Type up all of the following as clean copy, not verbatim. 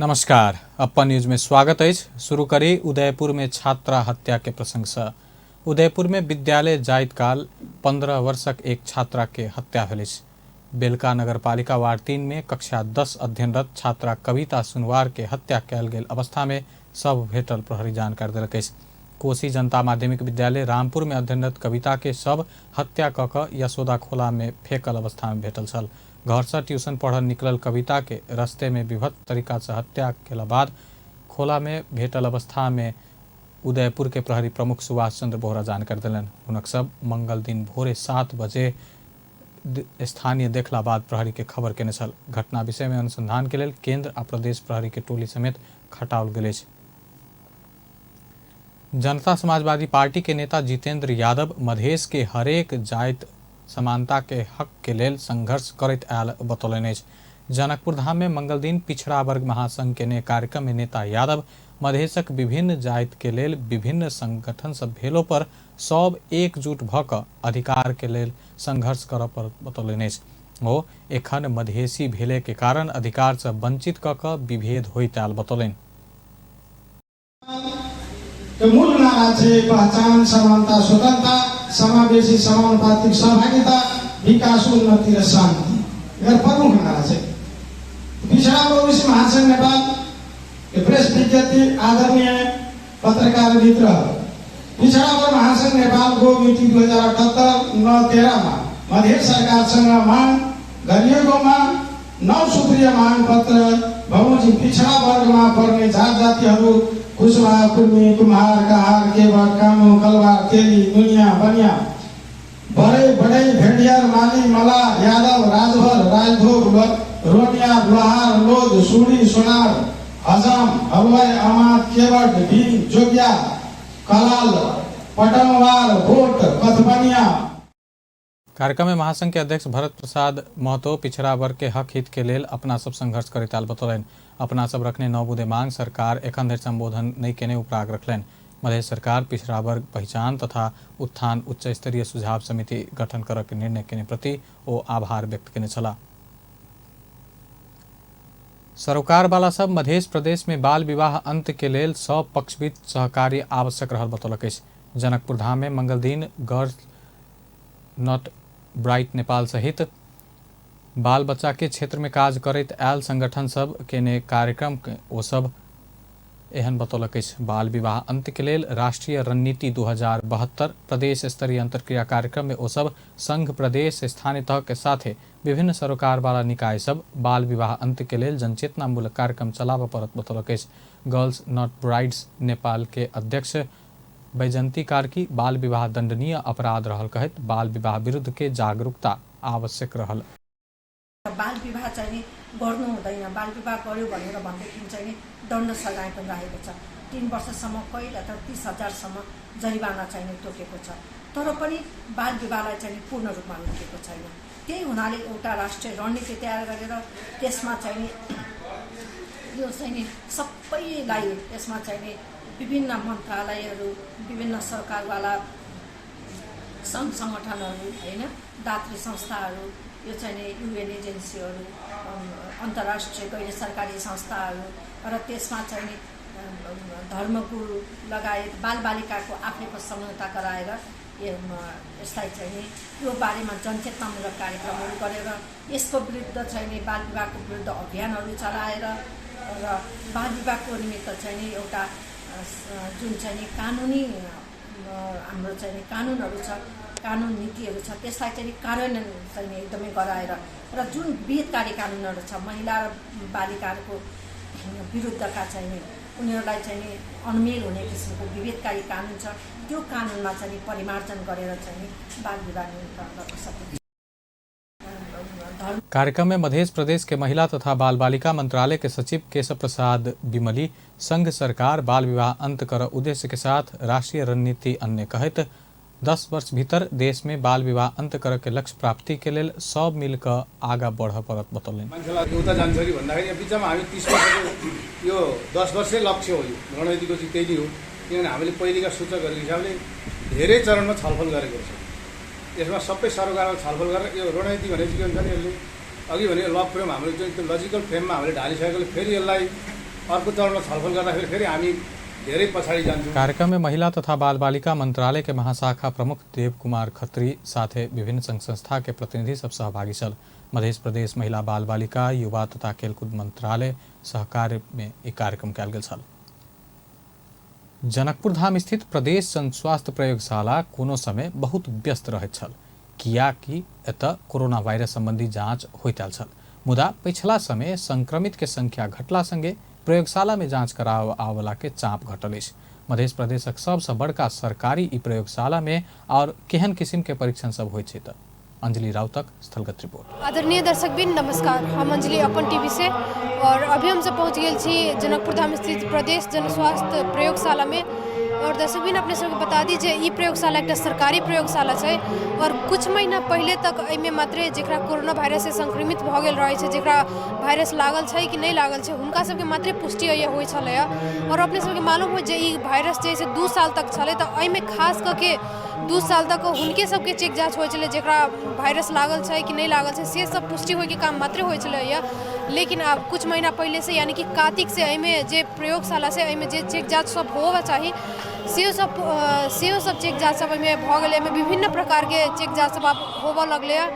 नमस्कार, अपन न्यूज में स्वागत अछि। शुरू करी उदयपुर में छात्रा हत्या के प्रसंग से। उदयपुर में विद्यालय जाइत काल 15 वर्षक एक छात्रा के हत्या भेल अछि। बेलका नगरपालिका वार्ड 3 में कक्षा 10 अध्ययनरत छात्रा कविता सुनवार के हत्या कयल गेल अवस्था में शव भेटल प्रहरी जानकारी देलक अछि। कोसी जनता माध्यमिक विद्यालय रामपुर में अध्ययनरत कविता के शव हत्या क क यशोदा खोला में फेकल अवस्था में भेटल छल। घर से ट्यूशन पढ़ल निकलल कविता के रस्ते में विभत्स तरीका से हत्या केला बाद खोला में भेटल अवस्था में उदयपुर के प्रहरी प्रमुख सुभाष चंद्र बोहरा जानकारी देलनि। हुनक सब मंगल दिन भोरे 7 बजे स्थानीय देखला बाद प्रहरी के खबर केने छल। घटना विषय में अनुसंधान के लेल केंद्र आ प्रदेश प्रहरी के टोली समेत खटाओल गेल अछि। जनता समाजवादी पार्टी के नेता जितेंद्र यादव मधेश के हरेक जाति समानता के हक के लेल संघर्ष करैत आयल बतौलनि अछि। जनकपुर धाम में मंगलदिन पिछड़ा वर्ग महासंघ के ने कार्यक्रम में नेता यादव मधेशक विभिन्न जाति के लेल विभिन्न संगठन सब भेलो पर सब एकजुट भ क अधिकार के लेल संघर्ष करऽ पर बतौलनि अछि। ओ एखन मधेशी भेले के कारण अधिकार से वंचित क क विभेद होइत आयल बतौलनि। के मूल नारा छै पहचान, समानता, स्वतंत्रता, समावेशी, समानुपातिक सहभागिता, विकास, उन्नति र शान्ति। एकर प्रमुख नारा छै। पिछड़ा ओबीसी महासंघ नेपाल के प्रेस विज्ञप्ति। आदरणीय पत्रकार मित्र, पिछड़ा वर्ग महासंघ नेपाल को मिति 2078 9/13 मा मधेश सरकारसँग माग गरिएकोमा 9 सूत्रीय माग पत्र बमोजिम पिछड़ा वर्गमा पर्ने जात जातिहरू कुशवाहा, कुर्मी, कुम्हार, कहार, केवट, कामु, कलवार, तेली, नुनिया, बनिया, बरै, बडै, भेडियार, माली, मला, यादव, राजभर, राजधोक, रोनिया, लोहार, लोध, सुडी, सोनार, हजाम, हलवाई, अमात, केवट, भीम, जोगिया, कलाल, पटनवार, बोट, कथबनिया। कार्यक्रम में महासंघ के अध्यक्ष भरत प्रसाद महतो पिछड़ा वर्ग के हक हित के लेल अपना सब संघर्ष करैत आयल बतौलनि। अपना सब रखने 9 बुँदे मांग सरकार एखन धरि संबोधन नहीं केने उपराग रखलनि। मधेश सरकार पिछड़ा वर्ग पहिचान तथा उत्थान उच्च स्तरीय सुझाव समिति गठन करऽ के निर्णय केने प्रति ओ आभार व्यक्त केने छलाह। सरोकार वाला सब मधेश प्रदेश में बाल विवाह अंत के लेल सब पक्षबीच सहकार्य आवश्यक रहल बतौलक अछि। जनकपुर धाम में मंगलदिन गर्ल्स not bright Nepal सहित बाल बच्चा के क्षेत्र में काज करैत आयल संगठन सब केने कार्यक्रम के ओ सब एहन बतौलक अछि। बाल विवाह अंत के लेल राष्ट्रीय रणनीति 2072 प्रदेश स्तरीय अंतर्क्रिया कार्यक्रम में ओ सब संघ प्रदेश स्थानीय तह के साथे विभिन्न सरोकार वाला निकाय सब बाल विवाह अंत के लेल जनचेतनामूलक कार्यक्रम चलाबऽ पड़त बतौलक अछि। गर्ल्स not brides Nepal के अध्यक्ष बैजंती कार्की बाल विवाह दंडनीय अपराध रहल कहैत बाल विवाह विरुद्ध के जागरूकता आवश्यक रहल। बाल विवाह चाहिँ नि गर्नु हुँदैन, बाल विवाह गर्यो भनेर भनेदेखि चाहिँ नि दण्ड सजाय पनि राखेको छ। 3 वर्षसम्म कैद अथवा 30,000सम्म जरिवाना चाहिँ नि तोकेको छ, तर पनि बाल विवाहलाई चाहिँ नि पूर्ण रूपमा रोकिएको छैन। त्यही हुनाले एउटा राष्ट्रिय रणनीति तयार गरेर त्यसमा चाहिँ नि यो चाहिँ नि सबैलाई यसमा चाहिँ नि विभिन्न मन्त्रालयहरू, विभिन्न सरकारवाला सङ्घ सङ्गठनहरू, होइन, दात्री संस्थाहरू, यो चाहिँ नि युएन एजेन्सीहरू, अन्तर्राष्ट्रिय गैर सरकारी संस्थाहरू र त्यसमा चाहिँ नि धर्मगुरु लगायत बालबालिकाको आफैको संलग्नता गराएर यसलाई चाहिँ नि यो बारेमा जनचेतनामूलक कार्यक्रमहरू गरेर यसको विरुद्ध चाहिँ नि बाल विवाहको विरुद्ध अभियानहरू चलाएर र बाल विवाहको निमित्त चाहिँ नि एउटा जुन चाहिँ नि कानुनी हाम्रो चाहिँ नि कानुनहरू छ, कानुन नीतिहरू छ, त्यसलाई चाहिँ नि कार्यान्वयन चाहिँ नि एकदमै गराएर र जुन विहितकारी कानुनहरू छ महिला र बालिकाहरूको विरुद्धका चाहिँ नि उनीहरूलाई चाहिँ नि अनमेल हुने किसिमको विभेदकारी कानुन छ, त्यो कानुनमा चाहिँ नि परिमार्जन गरेर चाहिँ नि बाल विवाह नियन्त्रण गर्न सकिन्छ। कार्यक्रम में मध्य प्रदेश के महिला तथा बाल बालिका मंत्रालय के सचिव केशव प्रसाद बिमली संघ सरकार बाल विवाह अंत कर उद्देश्य के साथ राष्ट्रीय रणनीति अन्य कहत 10 वर्ष भीतर देश में बाल विवाह अंत कर के लक्ष्य प्राप्ति के लेल सब मिलकर आगा बढ़ पड़त बतौलनि। मान्छेलाई उता जान्छ कि भन्दाखेरि यहाँ बिचमा हामी 30 वर्षको यो 10 वर्षै लक्ष्य हो, यो रणनीतिको चाहिँ त्यही नै हो, किनभने हामीले पहिलेका सूचकहरूको हिसाबले धेरै चरणमा छलफल गरेको छ। यसमा सबै सरकारले छलफल गरेर यो रणनीति भनेपछि के हुन्छ भने यसले अघि भने लक फ्रेम हाम्रो जुन त्यो लजिकल फ्रेममा हामीले ढालिसकेकोले फेरि यसलाई अर्को चरणमा छलफल गर्दाखेरि फेरि हामी धेरै पछाडि जान्छौँ। कार्यक्रम में महिला तथा बाल बालिका मंत्रालय के महाशाखा प्रमुख देव कुमार खत्री साथे विभिन्न संघ संस्था के प्रतिनिधि सब सहभागी छल। मध्य प्रदेश महिला बाल बालिका युवा तथा खेलकूद मंत्रालय सहकार्य में एक कार्यक्रम कयल गेल छल। जनकपुर धाम स्थित प्रदेश जनस्वास्थ्य प्रयोगशाला कोनो समय बहुत व्यस्त रहैत छल, कियाकि एतय कोरोना वायरस संबंधी जांच होइत आयल छल। मुदा पिछला समय संक्रमित के संख्या घटला संगे प्रयोगशाला में जांच करावला के चाप घटल अछि। मध्य प्रदेशक सबसँ बड़का सरकारी ई प्रयोगशाला में और केहन किस्म के परीक्षण सब होइत छै त अंजलि राउतक स्थलगत रिपोर्ट। आदरणीय दर्शकबिन नमस्कार, हम अंजलि अपन टीवी से और अभी हम सब पहुँच गए छी जनकपुर धाम स्थित प्रदेश जनस्वास्थ्य प्रयोगशाला में। और दर्शकबिन अपने सबके बता दी जे ई प्रयोगशाला एक सरकारी प्रयोगशाला छै और कुछ महीना पहले तक एहिमे मात्रे जकरा कोरोना वायरस से संक्रमित भऽ गेल रहै छै, जकरा वायरस लागल छै कि नहि लागल छै, हुनका सबके मात्रे पुष्टि होइ छलैए। और अपने सबके मालूम हो जे ई वायरस जे से 2 साल तक छलै, तऽ एहिमे खास कऽ के 2 साल तक हुनके सबके चेक जाँच होइ छलै, जकरा वायरस लागल छै कि नहि लागल छै से सब पुष्टि होइके काम मात्रे होइ छलैए। लेकिन आब कुछ महीना पहले से यानी कि कार्तिक से एहिमे जे प्रयोगशाला से एहिमे जे चेक जाँच सब होबऽ चाही से सब चेक जाँच सब एहिमे भऽ गेलै। एहिमे विभिन्न प्रकारके चेक जाँच सब आब होबऽ लगलैए।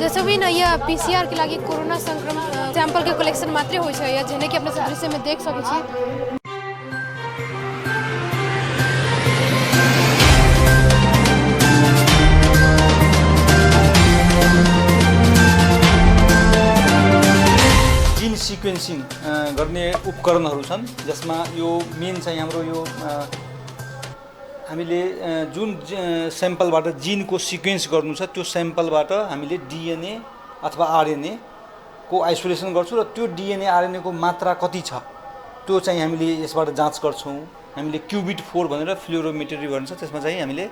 दर्शकबिन यह PCR के लागि कोरोना संक्रमण सैंपल के कलेक्शन मात्रे होइ छै, जेना कि अपने सब दृश्य में देख सकै छी। जिन सिक्वेन्सिङ गर्ने उपकरणहरू छन्, जसमा यो मेन चाहिँ हाम्रो यो हामीले जुन स्याम्पलबाट जिनको सिक्वेन्स गर्नु छ त्यो स्याम्पलबाट हामीले डिएनए अथवा आरएनए को आइसोलेसन गर्छौँ र त्यो डिएनए आरएनए को मात्रा कति छ त्यो चाहिँ हामीले यसबाट जाँच गर्छौँ। हामीले क्युबिट 4 भनेर फ्लुरोमेट्री भन्छ, त्यसमा चाहिँ हामीले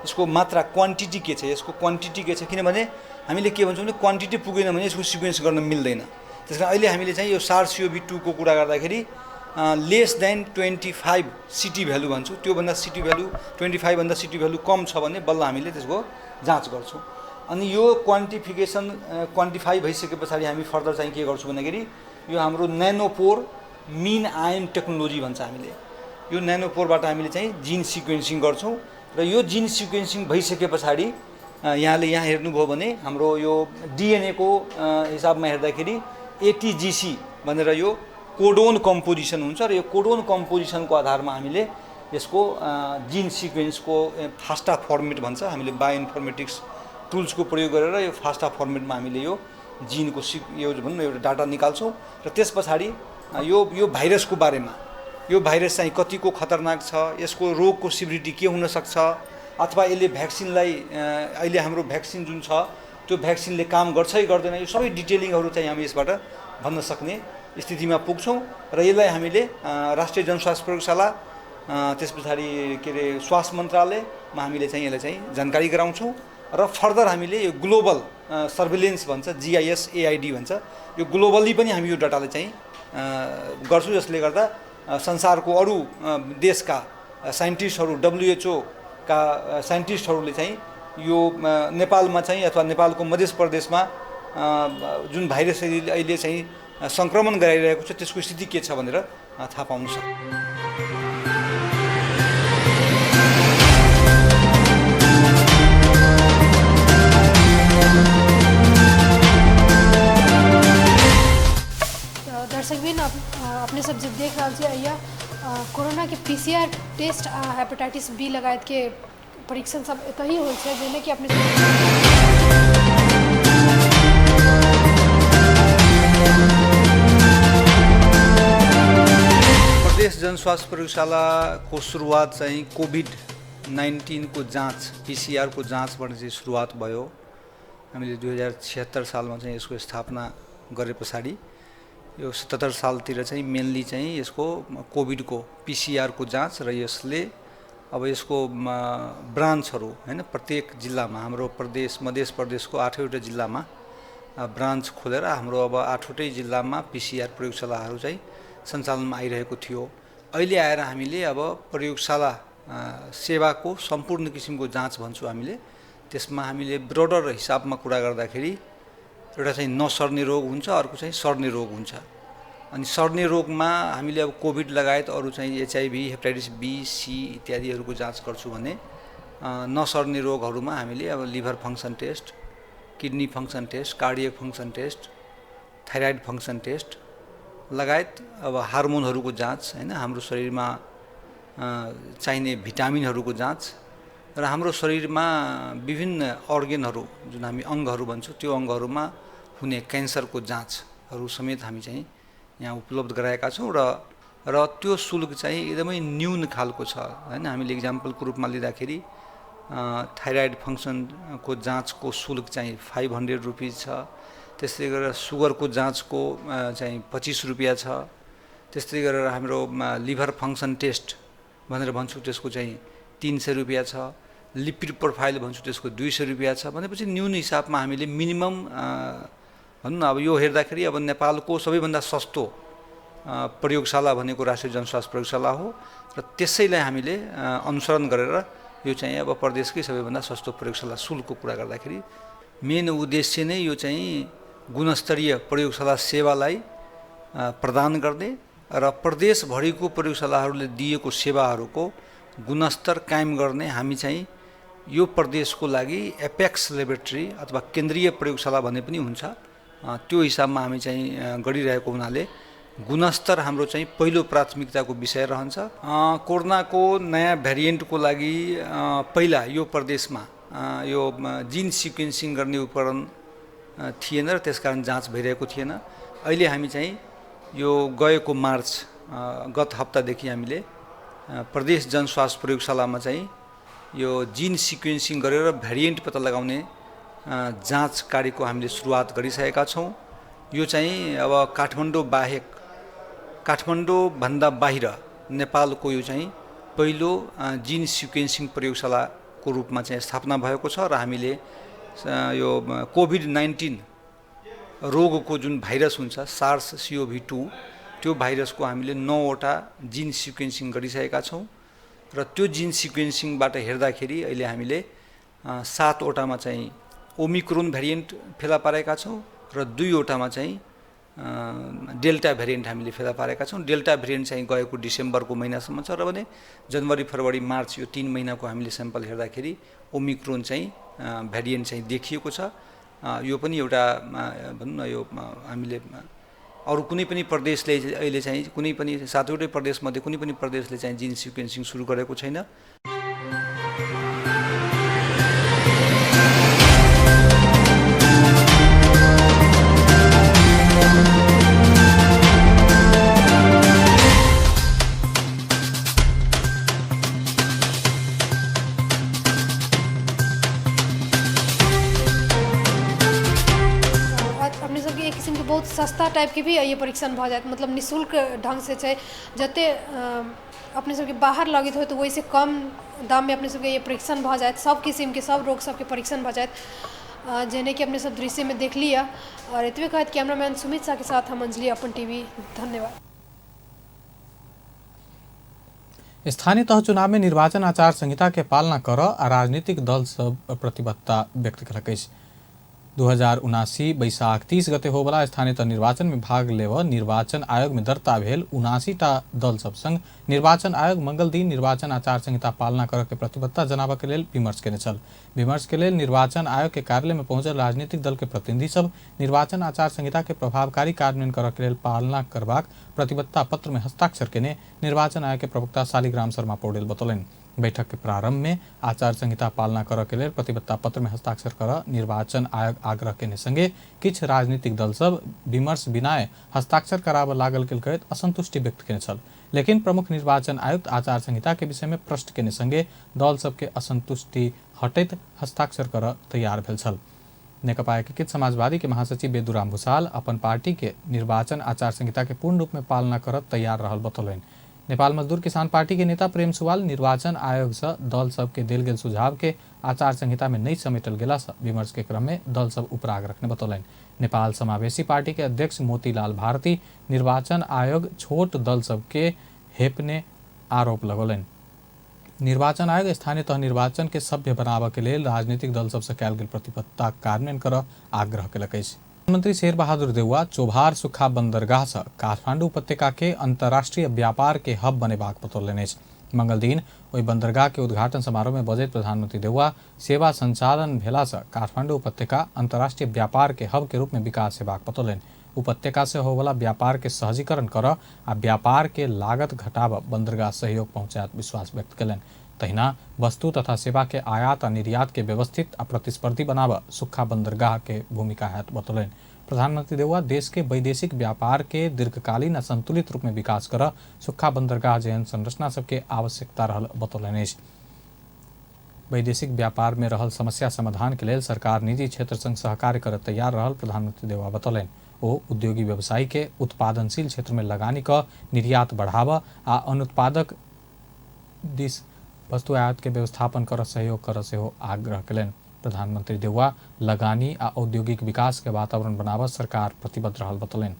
यसको मात्रा क्वान्टिटी के छ, यसको क्वान्टिटी के छ, किनभने हामीले के भन्छौँ भने क्वान्टिटी पुगेन भने यसको सिक्वेन्स गर्न मिल्दैन। त्यस कारण अहिले हामीले चाहिँ यो SARS-CoV-2 को कुरा गर्दाखेरि लेस देन 25 सिटी भ्यालु भन्छौँ, त्योभन्दा सिटी भ्यालु 25 भन्दा सिटी भ्यालु कम छ भने बल्ल हामीले त्यसको जाँच गर्छौँ। अनि यो क्वान्टिफिकेसन क्वान्टिफाई भइसके पछाडि हामी फर्दर चाहिँ के गर्छौँ भन्दाखेरि यो हाम्रो नैनोपोर मिन आयन टेक्नोलोजी भन्छ, हामीले यो नैनोपोरबाट हामीले चाहिँ जिन सिक्वेन्सिङ गर्छौँ र यो जिन सिक्वेन्सिङ भइसके पछाडि यहाँले यहाँ हेर्नुभयो भने हाम्रो यो डिएनए को हिसाबमा हेर्दाखेरि ATGC भनेर यो कोडोन कम्पोजिसन हुन्छ र यो कोडोन कम्पोजिसनको आधारमा हामीले यसको जिन सिक्वेन्सको फास्टा फर्मेट भन्छ, हामीले बायोइन्फर्मेटिक्स टुल्सको प्रयोग गरेर यो फास्टा फर्मेटमा हामीले यो जिनको यो भनौँ न एउटा डाटा निकाल्छौँ र त्यस पछाडि यो यो भाइरसको बारेमा, यो भाइरस चाहिँ कतिको खतरनाक छ, यसको रोगको सिभिरिटी के हुनसक्छ, अथवा यसले भ्याक्सिनलाई अहिले हाम्रो भ्याक्सिन जुन छ त्यो भ्याक्सिनले काम गर्छ कि गर्दैन, यो सबै डिटेलिङहरू चाहिँ हामी यसबाट भन्न सक्ने स्थितिमा पुग्छौँ र यसलाई हामीले राष्ट्रिय जनस्वास्थ्य प्रयोगशाला, त्यस पछाडि के अरे स्वास्थ्य मन्त्रालयमा हामीले चाहिँ यसलाई चाहिँ जानकारी गराउँछौँ र फर्दर हामीले यो ग्लोबल सर्भिलेन्स भन्छ, GIS AID भन्छ, यो ग्लोबली पनि हामी यो डाटालाई चाहिँ गर्छौँ, जसले गर्दा संसारको अरू देशका साइन्टिस्टहरू, WHO का साइन्टिस्टहरूले चाहिँ यो नेपालमा चाहिँ अथवा नेपालको मध्य प्रदेशमा जुन भाइरस अहिले चाहिँ सङ्क्रमण गराइरहेको छ त्यसको स्थिति के छ भनेर थाहा पाउन सक्छ। दर्शकबिन अपने सब जब देख रहल छी यह कोरोना के PCR test आ हेपेटाइटिस बी लगायत के परीक्षण सब एतहि होइ छै, जेना कि अपने प्रदेश जनस्वास्थ्य प्रयोगशालाको सुरुवात चाहिँ कोभिड-19 को जाँच, PCR को जाँचबाट चाहिँ सुरुवात भयो। हामीले 2076 सालमा चाहिँ यसको स्थापना गरे पछाडि यो 77 सालतिर चाहिँ मेनली चाहिँ यसको कोभिडको PCR को जाँच र यसले अब यसको ब्रान्चहरू हैन प्रत्येक जिल्लामा, हाम्रो प्रदेश मध्य प्रदेशको 8वटा जिल्लामा ब्रान्च खोलेर हाम्रो अब 8वटै जिल्लामा PCR प्रयोगशालाहरू चाहिँ सञ्चालनमा आइरहेको थियो। अहिले आएर हामीले अब प्रयोगशाला सेवाको सम्पूर्ण किसिमको जाँच भन्छौँ हामीले, त्यसमा हामीले ब्रोडर हिसाबमा कुरा गर्दाखेरि एउटा चाहिँ नसर्ने रोग हुन्छ, अर्को चाहिँ सर्ने रोग हुन्छ। अनि सर्ने रोगमा हामीले अब कोभिड लगायत अरू चाहिँ एचआइभी, हेपाटाइटिस बी, सी इत्यादिहरूको जाँच गर्छौँ भने नसर्ने रोगहरूमा हामीले अब liver function test, kidney function test, cardiac function test, thyroid function test लगायत अब हार्मोनहरूको जाँच, हैन, हाम्रो शरीरमा चाहिने भिटामिनहरूको जाँच र हाम्रो शरीरमा विभिन्न अर्गनहरू जुन हामी अङ्गहरू भन्छौँ त्यो अङ्गहरूमा हुने क्यान्सरको जाँचहरू समेत हामी चाहिँ यहाँ उपलब्ध गराएका छौँ र त्यो शुल्क चाहिँ एकदमै न्यून खालको छ, हैन। हामीले इक्जाम्पलको रूपमा लिँदाखेरि थाइराइड फङ्सनको जाँचको शुल्क चाहिँ 500 रुपिज छ, त्यसै गरेर सुगरको जाँचको चाहिँ 25 रुपियाँ छ, त्यस्तै गरेर हाम्रो लिभर फङ्सन टेस्ट भनेर भन्छौँ त्यसको चाहिँ 300 रुपियाँ छ, लिपिड प्रोफाइल भन्छौँ त्यसको 200 रुपियाँ छ। भनेपछि न्यून हिसाबमा हामीले मिनिमम भनौँ न, अब यो हेर्दाखेरि अब नेपालको सबैभन्दा सस्तो प्रयोगशाला भनेको राष्ट्रिय जनस्वास्थ्य प्रयोगशाला हो र त्यसैलाई हामीले अनुसरण गरेर यो चाहिँ अब प्रदेशकै सबैभन्दा सस्तो प्रयोगशाला शुल्कको कुरा गर्दाखेरि मेन उद्देश्य नै यो चाहिँ गुणस्तरीय प्रयोगशाला सेवालाई प्रदान गर्ने र प्रदेशभरिको प्रयोगशालाहरूले दिएको सेवाहरूको गुणस्तर कायम गर्ने। हामी चाहिँ यो प्रदेशको लागि एपेक्स ल्याबोरेटरी अथवा केन्द्रीय प्रयोगशाला भन्ने पनि हुन्छ, त्यो हिसाबमा हामी चाहिँ गरिरहेको हुनाले गुणस्तर हाम्रो चाहिँ पहिलो प्राथमिकताको विषय रहन्छ। कोरोनाको नयाँ भेरिएन्टको लागि पहिला यो प्रदेशमा यो जिन सिक्वेन्सिङ गर्ने उपकरण थिएन र त्यसकारण जाँच भइरहेको थिएन। अहिले हामी चाहिँ यो गएको मार्च गत हप्तादेखि हामीले प्रदेश जनस्वास्थ्य प्रयोगशालामा चाहिँ यो जिन सिक्वेन्सिङ गरेर भेरिएन्ट पत्ता लगाउने जाँच कार्यको हामीले सुरुवात गरिसकेका छौँ। यो चाहिँ अब काठमाडौँ बाहेक, काठमाडौँभन्दा बाहिर नेपालको यो चाहिँ पहिलो जिन सिक्वेन्सिङ प्रयोगशालाको रूपमा चाहिँ स्थापना भएको छ र हामीले यो कोभिड-19 रोगको जुन भाइरस हुन्छ सार्स CoV-2 त्यो भाइरसको हामीले 9वटा जिन सिक्वेन्सिङ गरिसकेका छौँ र त्यो जिन सिक्वेन्सिङबाट हेर्दाखेरि अहिले हामीले 7वटामा चाहिँ ओमिक्रोन भेरिएन्ट फेला पारेका छौँ र 2वटामा चाहिँ डेल्टा भेरिएन्ट हामीले फेला पारेका छौँ। डेल्टा भेरिएन्ट चाहिँ गएको डिसेम्बरको महिनासम्म छ र भने जनवरी, फरवरी, मार्च यो 3 महिनाको हामीले स्याम्पल हेर्दाखेरि ओमिक्रोन चाहिँ भेरिएन्ट चाहिँ देखिएको छ। यो पनि एउटा भनौँ न, यो हामीले अरू कुनै पनि प्रदेशले अहिले चाहिँ कुनै पनि 7वटै प्रदेशमध्ये कुनै पनि प्रदेशले चाहिँ जिन सिक्वेन्सिङ सुरु गरेको छैन। अपने सबके एक किस्मके बहुत सस्ता टाइपके भी ये परीक्षण भऽ जायत, मतलब निःशुल्क ढङ्गसँ छै। जते अपने सबके बाहर लगैत होय तऽ ओहिसँ कम दाममे अपने सबके ये परीक्षण भऽ जायत, सब किस्मके सब रोग सबके परीक्षण भऽ जायत, जेने कि अपने सब दृश्यमे देख लिअ। और एतबे कहैत कैमरामैन सुमित शाह के साथ हम अंजलि, अपन टीवी। धन्यवाद। स्थानीय तह चुनाव में निर्वाचन आचार संहिता के पालना कर आ राजनीतिक दल सब प्रतिबद्धता व्यक्त केलक अछि। 2079 बैसाख 30 गते होवला स्थानीय तह निर्वाचन में भाग लेव निर्वाचन आयोग में दर्ता भेल 79टा दल सब संग निर्वाचन आयोग मंगल दिन निर्वाचन आचार संहिता पालना करऽ के प्रतिबद्धता जनाबऽ के लेल विमर्श केने छल। विमर्श के लेल निर्वाचन आयोग के कार्यालय में पहुंचल राजनीतिक दल के प्रतिनिधि सब निर्वाचन आचार संहिता के प्रभावकारी कार्यान्वयन करऽ के लेल पालना करबाक प्रतिबद्धता पत्र में हस्ताक्षर केने निर्वाचन आयोग के प्रवक्ता शालिग्राम शर्मा पौडेल बतौलनि। बैठक के प्रारंभ में आचार संहिता पालना करऽ के लेल प्रतिबद्धता पत्र में हस्ताक्षर कर निर्वाचन आयोग आग्रह केने संगे किछु राजनीतिक दल सब विमर्श बिनाए हस्ताक्षर कराबऽ लागल के कहैत असंतुष्टि व्यक्त केने छल। लेकिन प्रमुख निर्वाचन आयुक्त आचार संहिता के विषय में प्रश्न केने संगे दल सबके असंतुष्टि हटैत हस्ताक्षर कर तैयार भेल छल। नेकपा एकीकृत समाजवादी के महासचिव बेदुराम भूषाल अपन पार्टी के निर्वाचन आचार संहिता के पूर्ण रूप में पालना कर तैयार रहल बतौलनि। नेपाल मजदूर किसान पार्टी के नेता प्रेम सुवाल निर्वाचन आयोग से दल सबके देल गेल सुझाव के आचार संहिता में नहीं समेटल गेला से विमर्श के क्रम में दल सब उपराग रखने बतौलनि। नेपाल समावेशी पार्टी के अध्यक्ष मोतीलाल भारती निर्वाचन आयोग छोट दल सबके हेपने आरोप लगौलनि। निर्वाचन आयोग स्थानीय तह निर्वाचन के सभ्य बनाबऽ के लेल राजनीतिक दल सबसँ कयल गेल प्रतिबद्धता कार्यान्वयन करऽ आग्रह केलक अछि। प्रधानमंत्री शेरबहादुर देउवा चोभार सुखा बंदरगाह से काठमांडू उपत्यका के अंतर्राष्ट्रीय व्यापार के हब बनेबाक बतौलनि अछि। मंगलदिन ओहि बंदरगाह के उद्घाटन समारोह में बजैत प्रधानमंत्री देउवा सेवा संचालन भेला से काठमांडू उपत्यका अंतर्राष्ट्रीय व्यापार के हब के रूप में विकास हेबाक बतौलनि। उपत्यका से होवला व्यापार के सहजीकरण कर आ व्यापार के लागत घटाब बंदरगाह सहयोग पहुंचायत विश्वास व्यक्त कयलनि। तहिना वस्तु तथा सेवा के आयात आ निर्यात के व्यवस्थित आ प्रतिस्पर्धी बनाब सुखा बंदरगाह के भूमिका हैत बतौलनि। प्रधानमंत्री देउवा देश के वैदेशिक व्यापार के दीर्घकालीन आ संतुलित रूप में विकास कर सुखा बंदरगाह जेहन संरचना सबके आवश्यकता रहल बतौलनि अछि। वैदेशिक व्यापार में रहल समस्या समाधान के लेल सरकार निजी क्षेत्र संग सहकार्य कर तैयार रहल प्रधानमंत्री देउवा बतौलनि। ओ उद्योगी व्यवसायी के उत्पादनशील क्षेत्र में लगानी क निर्यात बढ़ाव आ अनुत्पादक दिस वस्तु आयात के व्यवस्थापन कर सहयोग कर सेहो आग्रह कयलनि। प्रधानमंत्री देउवा लगानी आ औद्योगिक विकास के वातावरण बनाब सरकार प्रतिबद्ध रहल बतौलनि।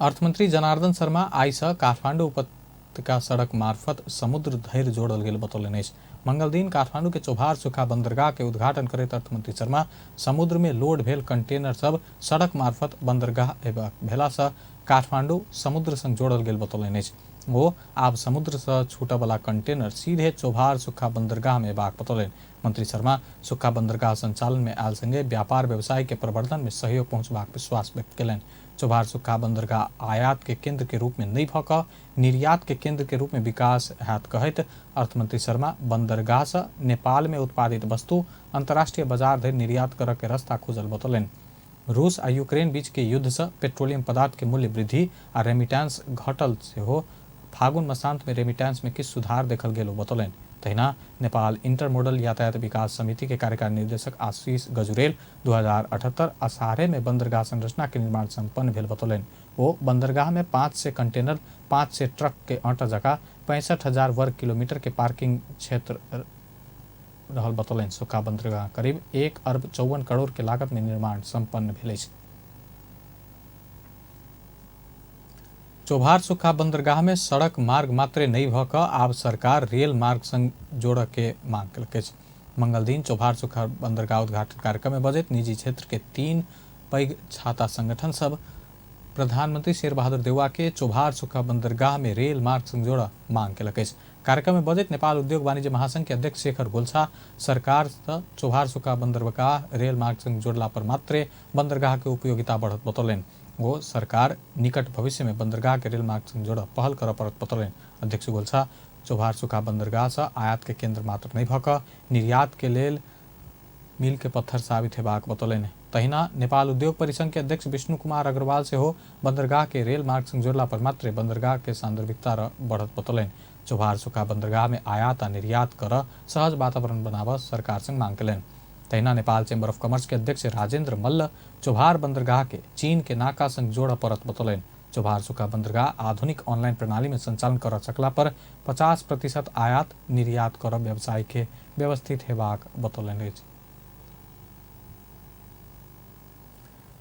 अर्थमंत्री जनार्दन शर्मा आइ से काठमांडू उपत्यका सड़क मार्फत समुद्र धरि जोड़ल गेल बतौलनि अछि। मंगलदिन काठमांडू के चोभार सुखा बंदरगाह के उद्घाटन करैत अर्थमंत्री शर्मा समुद्र में लोड भेल कंटेनर सब सड़क मार्फत बंदरगाह भेला से काठमांडू समुद्र संग जोड़ल गेल बतौलनि अछि। ओ आब समुद्र से छूटऽवला कंटेनर सीधे चोभार सुखा बंदरगाह में एबाक बतौलनि। मंत्री शर्मा सुखा बंदरगाह संचालन में आयल संगे व्यापार व्यवसाय के प्रवर्धन में सहयोग पहुंचबाक विश्वास व्यक्त कयलनि। चोभार सुखा बंदरगाह आयात के केंद्र के रूप में नहि भऽ कऽ निर्यात के केंद्र के रूप में विकास हैत कहैत अर्थमंत्री शर्मा बंदरगाह से नेपाल में उत्पादित वस्तु अंतर्राष्ट्रीय बाजार धरि निर्यात करऽ के रास्ता खुजल बतौलनि। रूस आ यूक्रेन बीच के युद्ध से पेट्रोलियम पदार्थ के मूल्य वृद्धि आ रेमिटेंस घटल सेहो फागुन मसांत में रेमिटेंस में किछु सुधार देखल गेल ओ बतौलनि। तहिना नेपाल इंटर मोडल यातायात विकास समिति के कार्यकारी निर्देशक आशीष गजुरेल 2078 अषाढ़े में बंदरगाह संरचना के निर्माण संपन्न भेल बतौलनि। ओ बंदरगाह में 500 कंटेनर 500 ट्रक के अँट जका 65,000 वर्ग किलोमीटर के पार्किंग क्षेत्र रहल बतौलनि। सुखा बंदरगाह करीब 1 अरब 54 करोड़ के लागत में निर्माण संपन्न भेल अछि। चोभार सुखा बंदरगाह में सड़क मार्ग मात्रे नहि भऽ कऽ आब सरकार रेल मार्ग संग जोड़ऽ के मांग केलक अछि। मंगलदिन चोभार सुखा बंदरगाह उद्घाटन कार्यक्रम में बजैत निजी क्षेत्र के 3 पैघ छाता संगठन सब प्रधानमंत्री शेरबहादुर देउवा के चोभार सुखा बंदरगाह में रेल मार्ग संग जोड़ऽ मांग केलक अछि। कार्यक्रम में बजैत नेपाल उद्योग वाणिज्य महासंघ के अध्यक्ष शेखर गोल्छा सरकार सँ चोभार सुखा बंदरगाह रेल मार्ग संग जोड़ला पर मात्रे बंदरगाह के उपयोगिता बढ़त बतौलनि। वो सरकार निकट भविष्य में बंदरगाह के रेल मार्ग संग जोड़ पहल करऽ पड़त बतौलनि। अध्यक्ष गोल्छा चोभार सुखा बंदरगाह से आयात के केंद्र मात्र नहि भऽ कऽ निर्यात के लेल मील के पत्थर साबित हेबाक बतौलनि। तहिना नेपाल उद्योग परिसंघ के अध्यक्ष विष्णु कुमार अग्रवाल सेहो बंदरगाह के रेल मार्ग संग जोड़ला पर मात्रे बंदरगाह के सांदर्भिकता बढ़त बतौलनि। चोभार सुखा बंदरगाह में आयात आ निर्यात कर सहज वातावरण बनाबऽ सरकार संग मांग कयलनि। तहिना नेपाल चैम्बर ऑफ कॉमर्स के अध्यक्ष राजेंद्र मल्ल चोभार बंदरगाह के चीन के नाका संग जोड़ऽ पड़त बतौलनि। चोभार सुखा बंदरगाह आधुनिक ऑनलाइन प्रणाली में संचालन कर सकला पर 50% आयात निर्यात कर व्यवसाय के व्यवस्थित हेबाक बतौलनि अछि।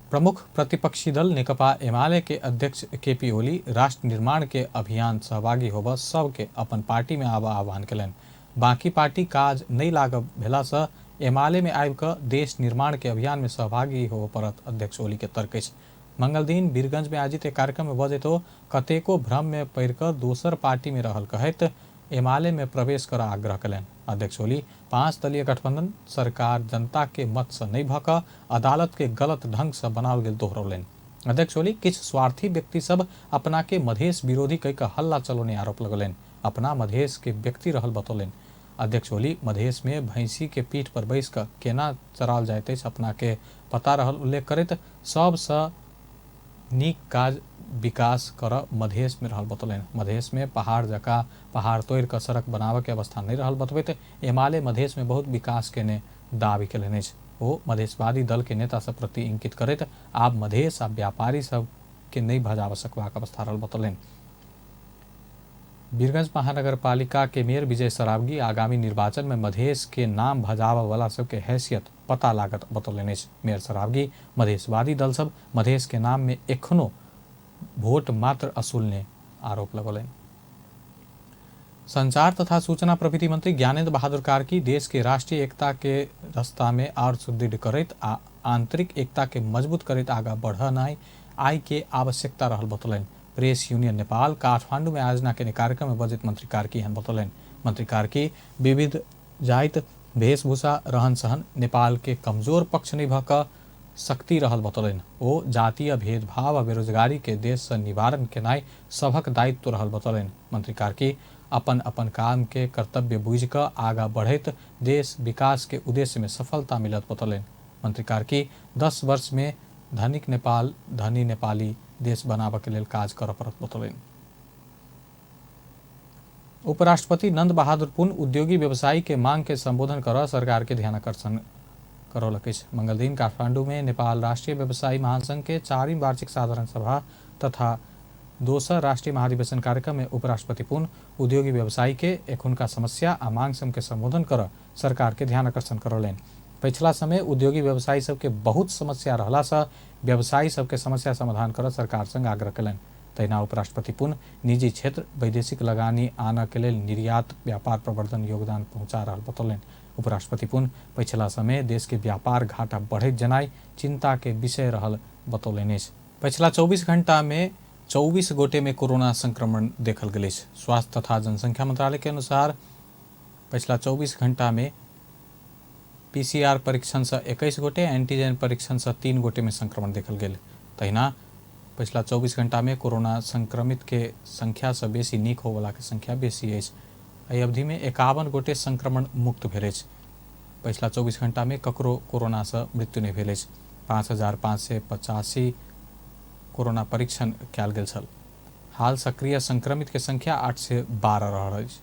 प्रमुख प्रतिपक्षी दल नेकपा एमाले के अध्यक्ष केपी ओली राष्ट्र निर्माण के अभियान सहभागी होबऽ सबके अपन पार्टी में आबऽ आह्वान कयलनि। बाकी पार्टी काज नहि लागब भेला से एमाले में आबि कऽ देश निर्माण के अभियान में सहभागी होबऽ पड़त अध्यक्ष ओली के तर्क अछि। मंगलदिन वीरगंज में आयोजित एक कार्यक्रम में बजैत ओ कतेको भ्रम में पड़ि कऽ दोसर पार्टी में रहल कहैत एमाले में प्रवेश कर आग्रह कयलनि। अध्यक्ष ओली 5 दलीय गठबंधन सरकार जनता के मत से नहि भऽ कऽ अदालत के गलत ढंग से बनाओल गेल दोहरौलनि। अध्यक्ष ओली किछु स्वार्थी व्यक्ति सब अपना के मधेश विरोधी कहि कऽ हल्ला चलौने आरोप लगौलनि। अपना मधेश के व्यक्ति रहल बतौलनि। अध्यक्ष ओली मधेश में भैंसी के पीठ पर बैस कऽ केना चराओल जाइत अछि अपना के पता रहल उल्लेख करैत सबसँ नीक काज विकास कर मधेश में रहल बतौलनि। मधेश में पहाड़ जकाँ पहाड़ तोड़ि कऽ सड़क बनाबऽ के अवस्था नहि रहल बतबैत एमाले मधेश में बहुत विकास केने दावी केलनि अछि। ओ मधेशवादी दल के नेता सब प्रति इंकित करैत आब मधेश आ व्यापारी सब के नहि भजाबऽ सकबाक अवस्था रहल बतौलनि। वीरगंज महानगरपालिका के मेयर विजय सरावगी आगामी निर्वाचन में मधेश के नाम भजाबऽ वाला सबके हैसियत पता लागत बतौलनि अछि। मेयर सरावगी मधेशवादी दल सब मधेश के नाम में एखनो वोट मात्र असूलने आरोप लगौलनि। संचार तथा सूचना प्रविधि मंत्री ज्ञानेन्द्र बहादुर कार्की देश के राष्ट्रीय एकता के रास्ता में और सुदृढ़ करैत आ आंतरिक एकता के मजबूत करैत आगा बढ़नाइ आइ के आवश्यकता रहल बतौलनि। प्रेस यूनियन नेपाल काठमांडू में आयोजना केने कार्यक्रम में बजैत मंत्री कार्की एहन बतौलनि। मंत्री कार्की विविध जाइत वेशभूषा रहन सहन नेपाल के कमजोर पक्ष नहि भऽ कऽ शक्ति रहल बतौलनि। ओ जातीय भेदभाव आ बेरोजगारी के देश से निवारण केनाइ सभक दायित्व रहल बतौलनि। मंत्री कार्की अपन अपन काम के कर्तव्य बुझि कऽ आगा बढ़ैत देश विकास के उद्देश्य में सफलता मिलत बतौलनि। मंत्री कार्की 10 वर्ष में धनिक नेपाल धनी नेपाली देश बनाबऽ के लेल काज करऽ पड़त बतौलनि। उपराष्ट्रपति नंद बहादुर पुन उद्योगी व्यवसायी के मांग के संबोधन कर सरकार के ध्यानाकर्षण करौलक अछि। मंगलदिन काठमांडू में नेपाल राष्ट्रीय व्यवसायी महासंघ के 4वीं वार्षिक साधारण सभा तथा दोसर राष्ट्रीय महाधिवेशन कार्यक्रम में उपराष्ट्रपति पुन उद्योगी व्यवसायी के एखुनका समस्या आ मांग सब के संबोधन कर सरकार के ध्यानाकर्षण करौलनि। पिछला समय उद्योगी व्यवसायी सबके बहुत समस्या रहला से व्यवसायी सबके समस्या समाधान कर सरकार संग आग्रह कयलनि। तहिना उपराष्ट्रपति पुन निजी क्षेत्र वैदेशिक लगानी आनऽ के लेल निर्यात व्यापार प्रवर्धन योगदान पहुँचा रहल बतौलनि। उपराष्ट्रपति पुन पछिला समय देश के व्यापार घाटा बढ़ैत जनाइ चिंता के विषय रहल बतौलनि अछि। पछिला 24 घंटा में 24 गोटे में कोरोना संक्रमण देखल गेल अछि। स्वास्थ्य तथा जनसंख्या मंत्रालय के अनुसार पछिला 24 घंटा में पीसीआर परीक्षण से 21 गोटे, एंटीजन परीक्षण से 3 गोटे में संक्रमण देखल गेल। तहिना पछिला 24 घंटा में कोरोना संक्रमित के संख्या से बेसी नीक होवला के संख्या बेसी अछि। एहि अवधि में 51 गोटे संक्रमण मुक्त भेल अछि। पछिला 24 घंटा में ककरो कोरोना से मृत्यु नहि भेल अछि। 5585 कोरोना परीक्षण कयल गेल छल। हाल सक्रिय संक्रमित के संख्या 812 रहल अछि।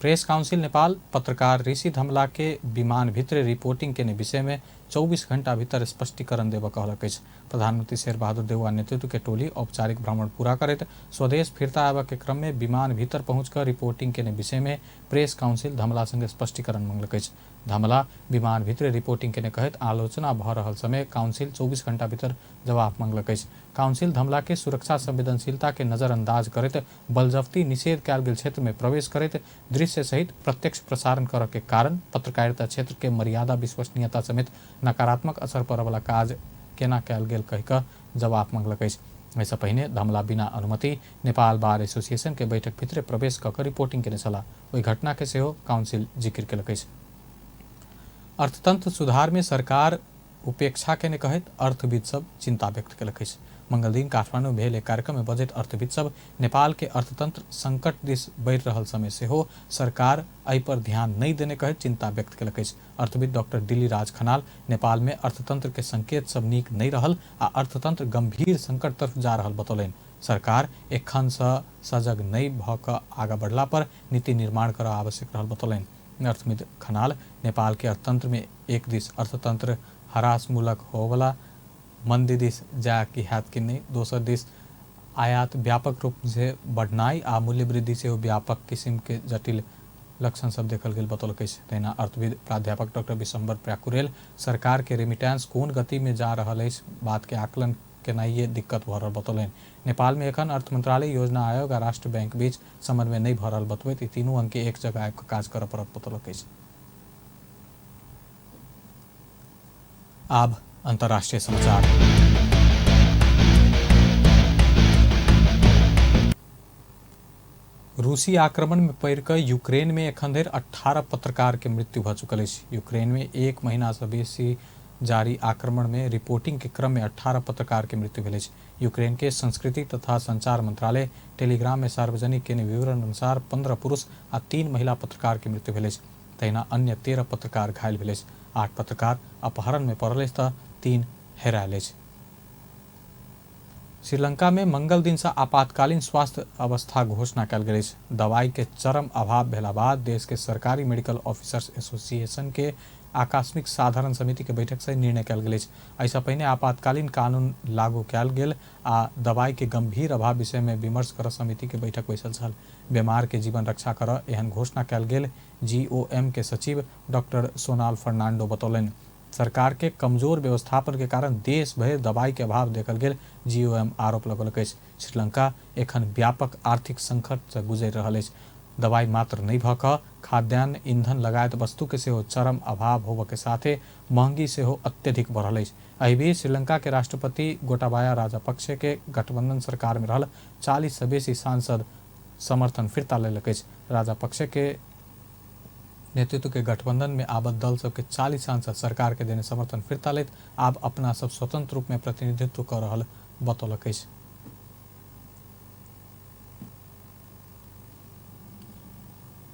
प्रेस काउंसिल नेपाल पत्रकार ऋषि धमला के विमान भित्र रिपोर्टिंग केने विषय में 24 घंटा भीतर स्पष्टीकरण देबऽ कहलक अछि। प्रधानमंत्री शेरबहादुर देउवा नेतृत्व के टोली औपचारिक भ्रमण पूरा करैत स्वदेश फिर्ता आबऽ के क्रम में विमान भीतर पहुँच कऽ रिपोर्टिंग केने विषय में प्रेस काउंसिल धमला संग स्पष्टीकरण मंगलक अछि। धमला विमान भित्र रिपोर्टिंग केने कहैत आलोचना भऽ रहल समय काउंसिल 24 घंटा भीतर जवाब मंगलक अछि। काउंसिल धमला के सुरक्षा संवेदनशीलता के नजरअंदाज करैत बलजफ्ती निषेध कयल गेल क्षेत्र में प्रवेश करैत दृश्य सहित प्रत्यक्ष प्रसारण करऽ के कारण पत्रकारिता क्षेत्र के मर्यादा विश्वसनीयता समेत नकारात्मक असर पड़ऽ वाला काज केना कयल गेल कहि कऽ जवाब मंगलक अछि। एहिसँ पहिने धमला बिना अनुमति नेपाल बार एसोसिएशन के बैठक भितरे प्रवेश कऽ कऽ रिपोर्टिंग केने छलाह। ओहि घटना के सेहो काउंसिल जिक्र केलक अछि। अर्थतंत्र सुधार में सरकार उपेक्षा केने कहैत अर्थविद सब चिंता व्यक्त केलक अछि। मंगलदिन काठमांडू में भेल एक कार्यक्रम में बजैत अर्थविद सब नेपाल के अर्थतंत्र संकट दिस बढ़ि रहल समय सेहो सरकार एहि पर ध्यान नहि देने कहैत चिंता व्यक्त केलक अछि। अर्थविद डॉक्टर दिल्ली राज खनाल नेपाल में अर्थतंत्र के संकेत सब नीक नहि रहल आ अर्थतंत्र गंभीर संकट तरफ जा रहल बतौलनि। सरकार एखन से सजग नहि भऽ कऽ आगा बढ़ला पर नीति निर्माण करऽ आवश्यक रहल बतौलनि। अर्थविद खनाल नेपाल के अर्थतंत्र में एक दिस अर्थतंत्र ह्रासमूलक होवला मंदी दिस जा कि हैत कि नहि, दोसर दिस आयात व्यापक रूप से बढ़नाइ आ मूल्य वृद्धि सेहो व्यापक किसिम के जटिल लक्षण सब देखल गेल बतौलक अछि। तहिना अर्थविद प्राध्यापक डॉक्टर विशंबर प्याकुरेल सरकार के रेमिटेंस कोन गति में जा रहल अछि बात के आकलन केनाइए दिक्कत भऽ रहल बतौलनि। नेपाल में एखन अर्थ मंत्रालय, योजना आयोग आ राष्ट्र बैंक बीच समन्वय नहि भऽ रहल बतबैत ई तीनू अंग के एक जगह आबि कऽ काज करऽ पड़त बतौलक अछि। आब अंतर्राष्ट्रीय समाचार। रूसी आक्रमण में पड़ि कऽ यूक्रेन में एखन धरि 18 पत्रकार के मृत्यु भऽ चुकल अछि। यूक्रेन में 1 महीना से बेसी जारी आक्रमण में रिपोर्टिंग के क्रम में 18 पत्रकार के मृत्यु भेल अछि। यूक्रेन के संस्कृति तथा संचार मंत्रालय टेलीग्राम में सार्वजनिक केने विवरण अनुसार 15 पुरुष आ 3 महिला पत्रकार के मृत्यु भेल अछि। तहिना अन्य 13 पत्रकार घायल भेल अछि। 8 पत्रकार अपहरण में पड़ल अछि तऽ 3 हेरायल अछि। श्रीलंका में मंगल दिन से आपातकालीन स्वास्थ्य अवस्था घोषणा कयल गेल अछि। दवाई के चरम अभाव भेला बाद देश के सरकारी मेडिकल ऑफिसर्स एसोसिएशन के आकस्मिक साधारण समिति के बैठक से निर्णय कयल गेल अछि। एहिसँ पहिने आपातकालीन कानून लागू कयल गेल आ दवाई के गंभीर अभाव विषय में विमर्श कर समिति के बैठक बैसल छल। बीमार के जीवन रक्षा कर एहन घोषणा कयल गेल जीओएम के सचिव डॉक्टर सोनाल फर्नांडो बतौलनि। सरकार के कमजोर व्यवस्थापन के कारण देश भरि दवाई के अभाव देखल गेल जीओएम आरोप लगौलक अछि। श्रीलंका एखन व्यापक आर्थिक संकट से गुजरि रहल अछि। दवाई मात्र नहि भऽ कऽ खाद्यान्न, ईंधन लगायत वस्तु के सेहो चरम अभाव होबऽ के साथे महंगी सेहो अत्यधिक बढ़ल अछि। एहि बीच श्रीलंका के राष्ट्रपति गोटाबाया राजापक्षे के गठबंधन सरकार में रहल 40 से बेसी सांसद समर्थन फिर्ता लेलक अछि। राजापक्षे के नेतृत्व के गठबंधन में आबद्ध दल सबके 40 सांसद सरकार के देने समर्थन फिर्ता लैत आब अपना सब स्वतंत्र रूप में प्रतिनिधित्व कऽ रहल बतौलक अछि।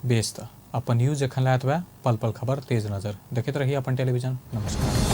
बेस त अपन न्यूज एखन लायत वएह पल पल खबर तेज नजर देखैत रहिए अपन टेलीविजन। नमस्कार।